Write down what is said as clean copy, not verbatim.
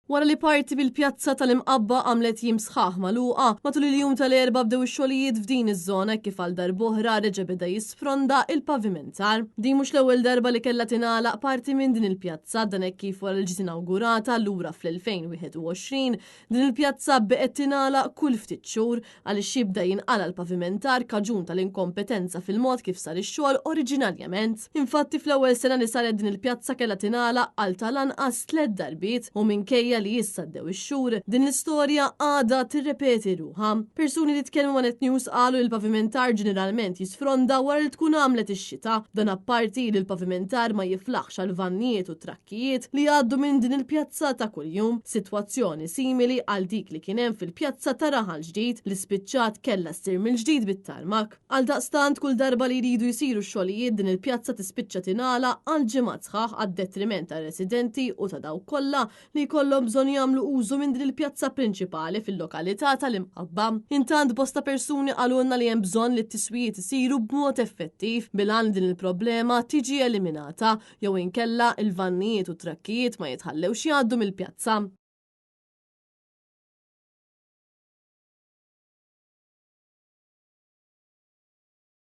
Wara li parti mill-pjazza tal-Imqabba għamlet jiem sħaħ magħluqa, matul il-jum tal-Erbgħa bdew ix-xogħlijiet f'din iż-żona hekk kif għal darb'oħra reġa' beda jisfronda il-pavimentar. Din mhux l-ewwel darba li kellha tingħalaq parti minn din il-pjazza, dan hekk kif wara li ġiet inawgurata lura fl-2021, din il-pjazza beqgħet tingħalaq kull ftit xhur għaliex jibda jinqala' l-pavimentar kaġun tal-inkompetenza fil-mod kif sar ix-xogħol oriġinarjament. Infatti fl-ewwel sena li saret din il-pjazza kellha tingħalaq għal tal-anqas tlett darbiet u minkejja li issa għaddew ix-xhur, din l-istorja għadha tirrepeti ruħha. Persuni li tkellmu ma' Net News qalu li l-pavimentar ġeneralment jisfronda wara li tkun għamlet ix-xita. Dan apparti li l-pavimentar ma jiflaħx għall-vannijiet u t-trakkijiet trakkijiet li jgħaddu minn din il-pjazza ta' kuljum, sitwazzjoni simili għal dik li kien hemm fil-pjazza ta' Raħal Ġdid li spiċċat kellha ssir mill-ġdid bit-tarmak. Għaldaqstant kull darba li jridu jsiru x-xogħlijiet din il-pjazza tispiċċa tingħalaq għal ġimgħat sħaħ għad-detriment tar-residenti u ta' dawk kollha li jkollhom bżonn jagħmlu użu minn din il-pjazza prinċipali fil-lokalità tal-Imqabba. Intant bosta persuni qalulna li hemm bżonn li t-tiswijiet isiru b'mod effettiv bil-għan li din il-problema tiġi eliminata jew inkella il-vannijiet u t-trakkijiet ma jitħallewx jgħaddu mill-pjazza.